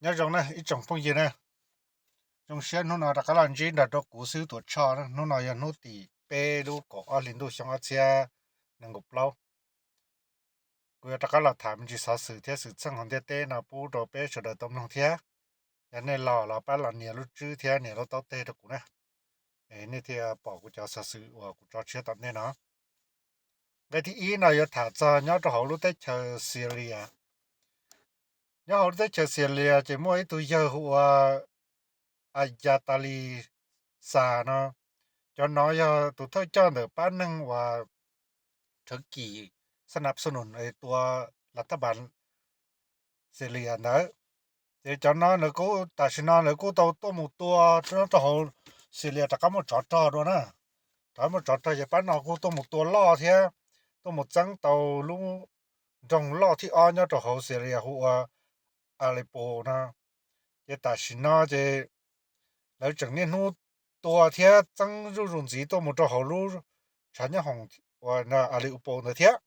Nyob zoo na ib tsoom phooj ywg na, zoo siab hnub no rov qab los ntsib nrog rau kuv xwb Tuam Tshoj. Hnub no yog hnub tim peb lub kaum ob hli ntuj xyoo ob txhiab nees nkaum plaub. Kuv yuav rov qab los tham me ntsis xov xwm thiab xwm txheej hauv ntiaj teb no pub rau peb sawv daws tau mloog thiab. Yog nej los los pab los nias lub tswb thiab nias lub taub teg rau kuv na, nej thiaj pom kuv cov xov xwm uas kuv tso tshiab tom ntej no. Nqe thib ib no yuav tham txog nyob rau hauv lub teb chaws Syria. Nyob hauv lub teb chaws Syria ces muaj ib tug yawg hu ua Ayatollah Xas no. Cov no yog tus thawj coj ntawm pab neeg uas Thawv Kis xab nab xu nus tua lav thab npas Syria ntawd. Ces cov no lawv kuj tam sim no lawv kuj tau tuaj mus tua nyob rau hauv Syria rov qab muaj tsov rog dua na. Rov qab muaj tsov rog ces pab no kuj tuaj mus tua loj thiab tuaj mus txeeb tau lub nroog loj thib ob nyob rau hauv Syria hu ua Aleppo no. Ces tam sim no ces lawv tseem niaj hnub tua thiab txeeb zuj zus ntxiv tuaj mus rau hauv lub tshav nyob hoom uas Aleppo ntawd thiab.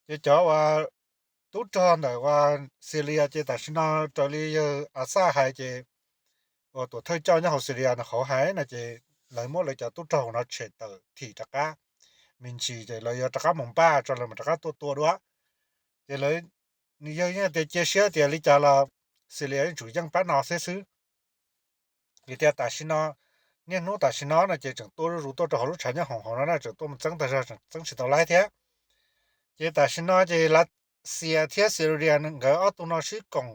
Ces cov uas tub rog ntawm uas Syria ces tam sim no raws li yawg Assad hais ces uas tus thawj coj nyob hauv Syria no hauv hais no ces lawv muab lawv cov tub rog no tshem tawm thim rov qab me ntsis ces lawv yuav rov qab mus npaj tso lawv mam rov qab tuaj tua dua. Ces lawv, nws yawg yeej tias cia siab tias li cas los Syria yeej tsum yeej pab no xwb xwb. Vim tias tam sim no, niaj hnub tam sim no no ces tseem tua zuj zus tuaj rau hauv lub tshav nyob hoom hauv no na, tseem tuaj mus txeeb tag zog tseem txeeb tsis tau laib thiab. Ces tam sim no ces Lav Xias thiab Syria nkawd ob tug no sib koom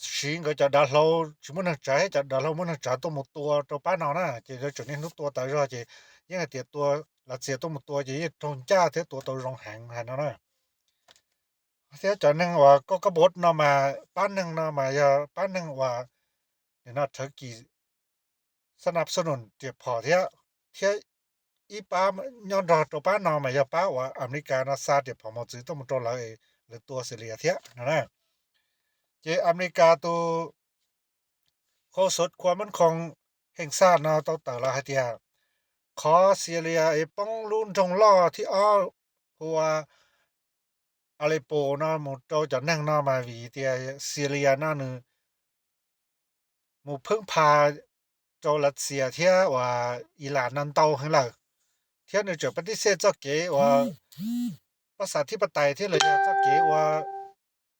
siv nkawd cov dav hlau tsis muaj neeg tsav thiab cov dav hlau muaj neeg tsav tuaj mus tua rau pab no na, ces lawv tseem niaj hnub tua tas zog ces yeej hais tias tua, Lav Xias tuaj mus tua ces yeej raug ncaj thiab tua tau zoo heev hais no na. Thiab cov neeg uas koj koj npauv no mas pab neeg no mas yog pab neeg uas nim no Thawv Kis xab nab xu nus riam phom thiab, thiab ib pab nyob nrog rau pab no mas yog pab uas Amelikas no xa riam phom mos txwv tuaj mus rau lawv, lawv tua Syria thiab no na. Ces Amelikas tus khau xov khuam mab khoom heej xaj no tau tawm los hais tias qhov Syria es poob lub nroog loj thib ob hu ua Aleppo no mus rau cov neeg no mas vim tias Syria no nws mus phwb pha rau Lav Xias thiab uas Ilas no ntau heev lawm, thiab nws tseem pab tib xej txoj kev uas pab xav thib pab tais thiab lawv yog txoj kev uas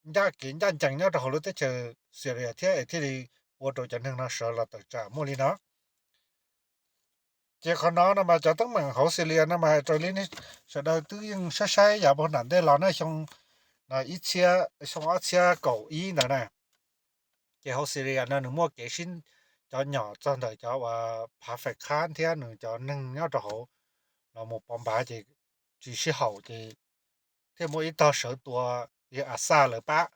ncaj kev ncaj ncees nyob rau hauv lub teb chaws Syria thiab es thiaj li ua rau cov neeg no sawv los tawm tsam muaj li no. Ces qhov no no mas cov teeb meem hauv Syria no mas raws li nej sawv daws twb yeej saib saib yav puag nram ntej los na, xyoo no ib txhiab, xyoo ob txhiab kaum ib ntawd na, ces hauv Syria no nws muaj kev sib, cov nyom txog ntawm cov uas phav fais khab thiab nws cov neeg nyob rau hauv los mus pov npav ces tsis sib haum ces thiaj muaj ib tog sawv tua yawg Assad lawv pab.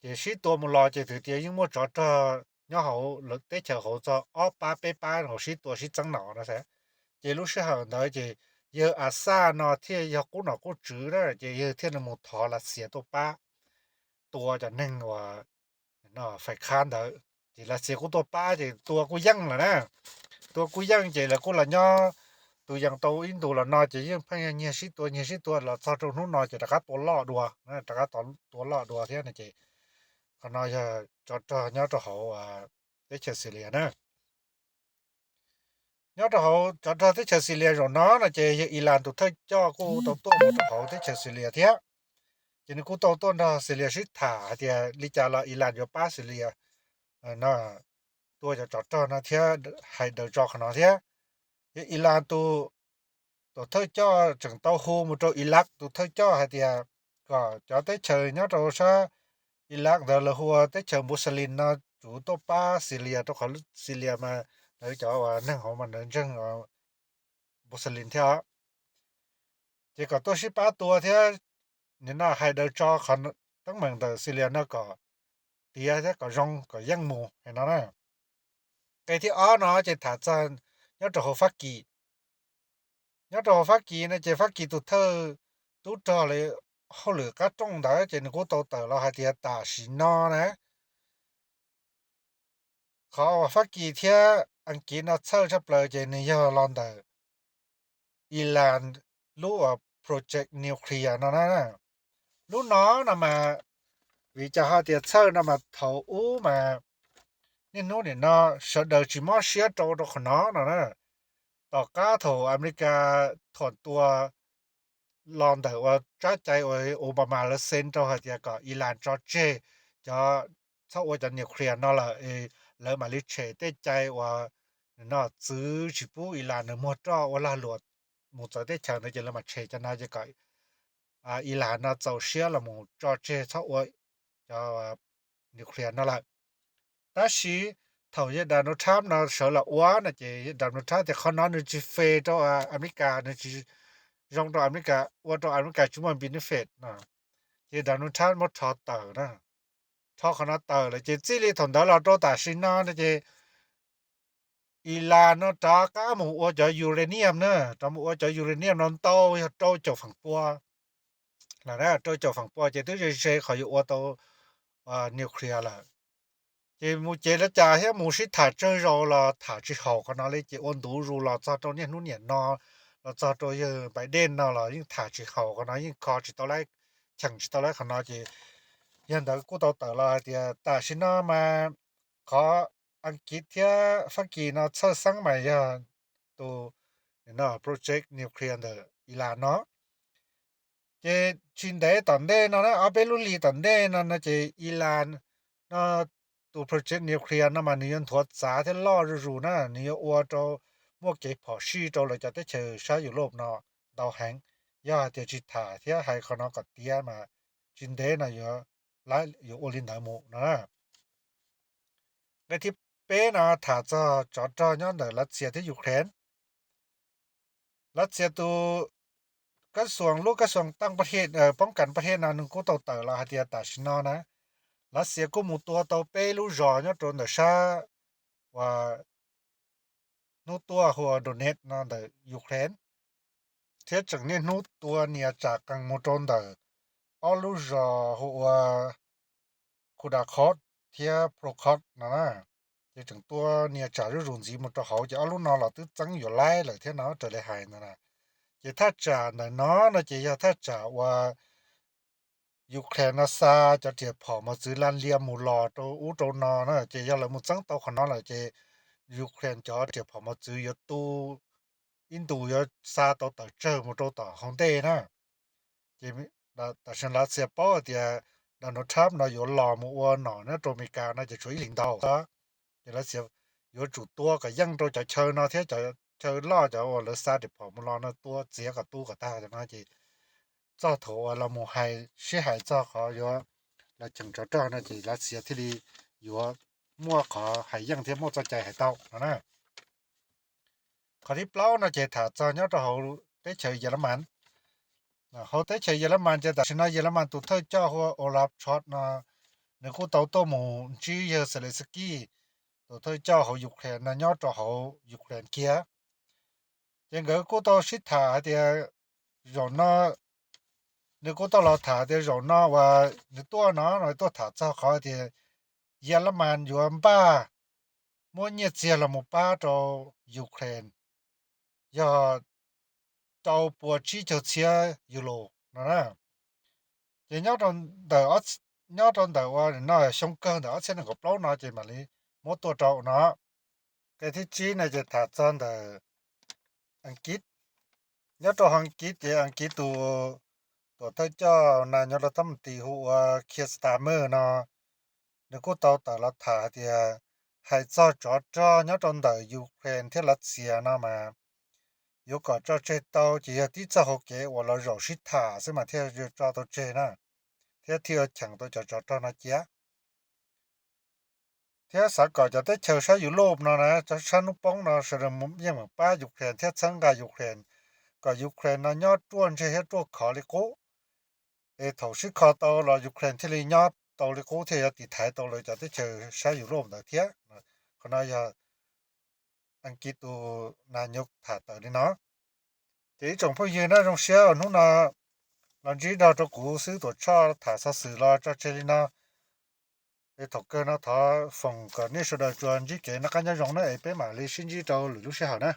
Ces sib tua mus los ces twb tias yeej muaj tsov rog nyob hauv lawv teb chaws hauv txog ob pab peb pab hauv sib tua sib txeeb no no xav. Ces lub sij hawm ntawd ces yawg Assad no thiaj yog qub nom qub tswv na, ces yawg thiaj li mus thov Lav Xias tuaj pab tua cov neeg uas fais khab ntawd. Ces Lav Xias kuj tuaj pab ces tua kuj yeej lawm na. Tua kuj yeej ces lawv kuj los nyob tus yees tau ib ntus los no ces yeej pheej nyiag sib tua nyiag sib tua los txog rau hnub no ces rov qab tua loj dua, rov qab tua loj dua thiab no ces qhov no yog tsov rog nyob rau hauv teb chaws Syria na. Nyob rau hauv tsov rog teb chaws Syria zaum no no ces yawg Ilas tus thawj coj kuj tau tuaj mus rau hauv teb chaws Syria thiab. Ces nws kuj tau tuaj nrog Syria sib tham hais tias li cas los Ilas yuav pab Syria no tua cov tsov rog no thiab hais daws tso qhov no thiab. Yawg Ilas tus, tus thawj coj tseem tau hu mus rau Iraq tus thawj coj hais tias kom cov teb chaws nyob rau sab Iraq ntawd lawv hu ua teb chaws Muslim no tsum tuaj pab Syria rau qhov Syria mas lawv cov uas neeg hauv mas lawv ntseeg Muslim thiab os. Ces kom tuaj sib pab tua thiab nim no hais daws tso qhov teeb meem ntawm Syria no kom tiav thiab kom zoo kom yeej mus hais no na. Nqe thib ob no ces tham txog nyob rau hauv Fab Kis. Nyob rau hauv Fab Kis no ces Fab Kis tus thawj tub rog li hauj lwm qab rooj ntawd ces nws kuj tau tawm los hais tias tam sim no na qhov uas Fab Kis thiab Askiv no txhawj tshaj plaws ces nws yog los ntawm Iran lub uas project nuclear no na. Lub no no mas Vim cas hais tias txhawj no mas thaum ub mas niaj hnub nim no sawv daws tsis mob siab rau rau qhov no no na. Tom qab thaum Amelikas thuam tua los ntawm uas tsab cai uas Obama lawv xeev rau hais tias kom Iran tso tseg cov, txhob ua cov nuclear no lawm, lawv mam li tshem tej cai uas no txwv tsis pub Iran nws muag roj ua lag luam mus txawv teb chaws ntawd ces lawv mam tshem cov no ces kom Iran no txaus siab los mus tso tseg txhob ua cov nuclear no lawm. Tab sis thaum yawg Donald Trump no sawv los ua no ces yawg Donald Trump tias qhov no nws tsis fair rau Amelikas, nws tsis zoo rau Amelikas, ua rau Amelikas tsis muaj benefit no. Ces Donald Trump muab rho tawm na, rho qhov no tawm lawm ces txij li thaum ntawd los rau tam sim no no ces Iran no rov qab mus ua cov uranium na, rov mus ua cov uranium no ntau yog rau caum feem pua lawm, rau caum feem pua ces twb ze ze qhov yuav ua tau nuclear lawm. Ces mus ces lawv cas thiab mus sib tham tsawg zaus los tham tsis haum qhov no li ces ua ntu zus los txog rau niaj hnub niam no, los txog rau yawg Biden no los yeej tham tsis haum qhov no, yeej kho tsis tau laib, cheem tsis tau laib qhov no ces yog ntawd kuj tau tawm los hais tias tam sim no mas qhov Askiv thiab Fab Kis no txhawj xeeb mas yog tus project nuclear ntawm Iran no. Ces tsis ntev tom ntej no na, ob peb lub hlis tom ntej no no ces Iran no tus project nuclear no mas nws yuav nthuav txav thiab loj zuj zus na, nws yuav ua rau muaj kev phom sij rau lawv cov teb chaws sab Europe no ntau heev. Yog hais tias tsis tham thiab hais qhov no kom tiav mas tsis ntev no yuav, yuav ua li ntawd mus no na. Nqe thib peb no tham txog tsov rog nyob ntawm Lav Xias thiab Ukraine. Lav Xias tus kab xuas, lub kab xuas taj pab hej, poob kas pab hej no nws kuj tau tawm los hais tias tam sim no na, Lav Xias kuj mus tua tau peb lub zos nyob rau ntawm sab uas hnub tuaj hu ua Donetsk no ntawm Ukraine, thiab tseem niaj hnub tua nias tsam qees mus rau ntawm ob lub zos hu ua Kudakov thiab Prokop no na. Ces tseem tua nias tsam zuj zus ntxiv mus rau hauv ces ob lub no los twb txeeb yuav laib lawm thiab no raws li hais ntawd na. Ces thaj tsam ntawm no no ces yog thaj tsam uas Ukraine no xa cov riam phom mos txwv la lias mus los rau ub rau no na, ces yog lawv mus txeeb tau qhov no lawm ces Ukraine cov riam phom mos txwv yuav tu ib ntus yuav xa tau tawm tsawg mus rau tom hauv ntej na. Ces tam sim Lav Xias paub hais tias Donald Trump no yuav los mus ua nom nyob rau Amelikas no ces tshuav ib hlis ntau xwb, ces Lav Xias yuav tsum tua kom yeej rau cov chaw no thiab cov chaw loj cov uas lawv xa riam phom mus los no tua txiav kom tu kom tag no ces txog thaum uas los mus hais sib hais txog qhov yuav los cheem tsov rog no ces Lav Xias thiaj li yuav muaj qhov hais yeej thiab muaj txoj cai hais tau no na. Qhov thib plaub no ces tham txog nyob rau hauv teb chaws Yelemas. Hauv teb chaws Yelemas ces tam sim no Yelemas tus thawj coj hu ua Olaf Scholz no nws kuj tau tuaj mus ntsib yawg Zelensky tus thawj coj hauv Ukraine no nyob rau hauv Ukraine kiag. Ces nkawd kuj tau sib tham hais tias zaum no, nws kuj tau los tham tias zaum no uas nws tuaj no no tuaj tham txog qhov tias Yelemas yuav npaj muab nyiaj txiag los mus pab rau Ukraine yog rau pua tsib caug txhiab yus lus no na. Ces nyob rau ntawm, nyob rau ntawm uas no xyoo kawg ntawm ob txhiab nees nkaum plaub no ces mam li muab tuaj rau no. Nqe thib tsib no ces tham txog ntawm Askiv. Nyob rau Askiv ces Askiv tus tuam thawj coj na nyob rau thab mus tis hu ua Keir Starmer no nws kuj tau tawm los tham hais tias hais txog tsov rog nyob rau ntawm Ukraine thiab Lav Xias no mas yuav kom tso tseg tau ces yog tib txoj hauv kev uas los zaum sib tham xwb mas thiaj yuav tso tau tseg na, thiab thiaj yuav cheem tau cov tsov rog no cia. Thiab xav kom cov teb chaws sab Europe no na, cov sab hnub poob no sawv daws yeej meem pab Ukraine thiab txhawb nqa Ukraine, kom Ukraine no nyob ruaj ntseg thiab ruaj khov li qub. Es thaum sib kho tau los Ukraine thiaj li nyob tau li qub thiaj yuav tiv thaiv tau lawv cov teb chaws sab Europe ntawd thiab. Qhov no yog Askiv tus nas nyuj tham tawm li no. Ces ib tsoom phooj ywg na, zoo siab hnub no los ntsib dog rau kuv xwb tuam tshoj tham xov xwm los tso tseg li no. Es thaum kawg no thov foom kom nej sawv daws tsuas ntsib kev noj qab nyob zoo na es peb mam li sib ntsib rau lwm lub sij hawm na.